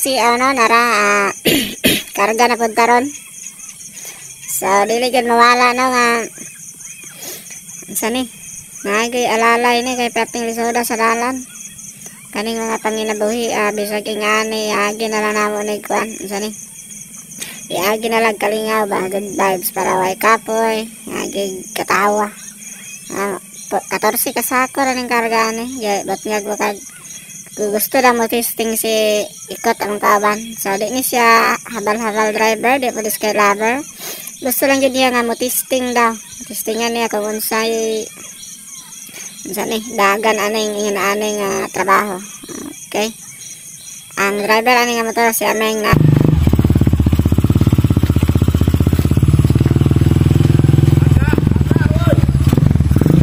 si ano nara karga na pud karon. So dili gyud mawala no nga unsa ni? Naagay alalay ni kay perting lisoda sa dalan. Kaning mga panginabuhi bisag ingani agi na lang namo ni kuan unsa ni? Iagi na lang kalingaw ba, good vibes para way kapoy, agi katawa. 14 kasako ra ning karga ni. But nga kag gusto na mo testing si ikot ang kauban. So di ni siya habal-habal driver, di pa sky lover. Gusto lang jud niya nga mo testing daw. Testingan niya kung unsay unsa ni dagan aning ingon aning trabaho. Okay. Ang driver ani nga motor si Ameng na.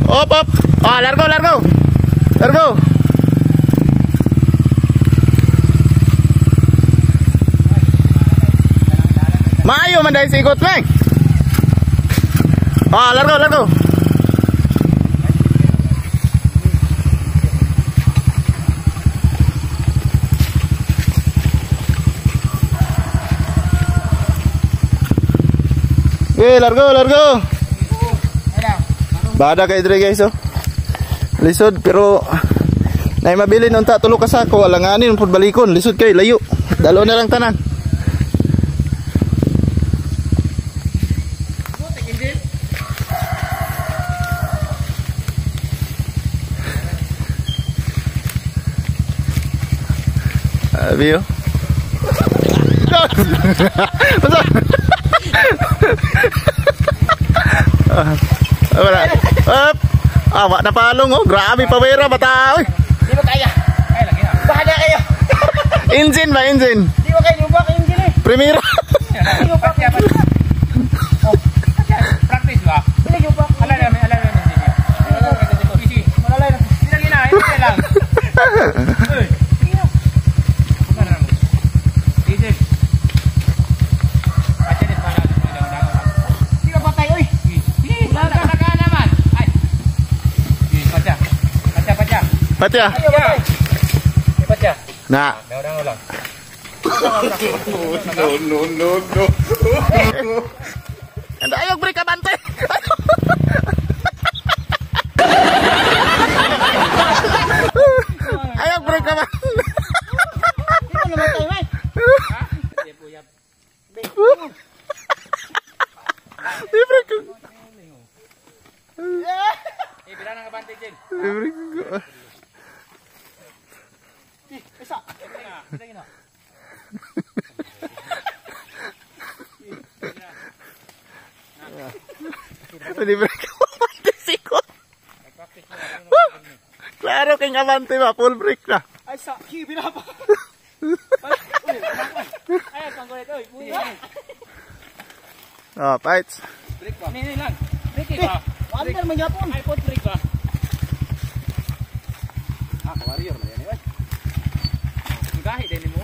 Op, op. Ah, largo, largo. Largo. Maayo man dahil sikot, Meng. Ah, largo, largo. Eh, largo, largo. Bada kay dre guys oh. Lisod pero nay mabilin unta tulo ka sako alanganin pud balikon lisod kay layo. Dalo na lang tanan. Abi oh. Wala. Up. Ah, wa na palong oh. Grabe pawera bata oy. Di ba kaya? Kaya lagi na. Bahala kayo. Engine ba engine? Di ba kayo ba engine eh? Primera. Di ba kaya? Practice ba? Dili ba? Ala na engine niya. Easy. Malalay na. Di lagi na, hindi lang. Uy. Easy. Di ba patay oy? Patya. Patya. Na. Daw lang. No, no, no, no. Ayaw break abante. Ayaw break abante. Di ba namatay man? Ha? Di break. Eh, bila nang abante, Jel. Di break. Isa. Di break abante sikot. Klaro kay abante ba, full break na. Ay sa, bila pa. Ay, pangkulit oy. Oh, fights. Break ba? Nini lang. Break ba? Wonder man gyapon. Ay, pot break ba? Ah, warrior man yan eh. Gahi din mo.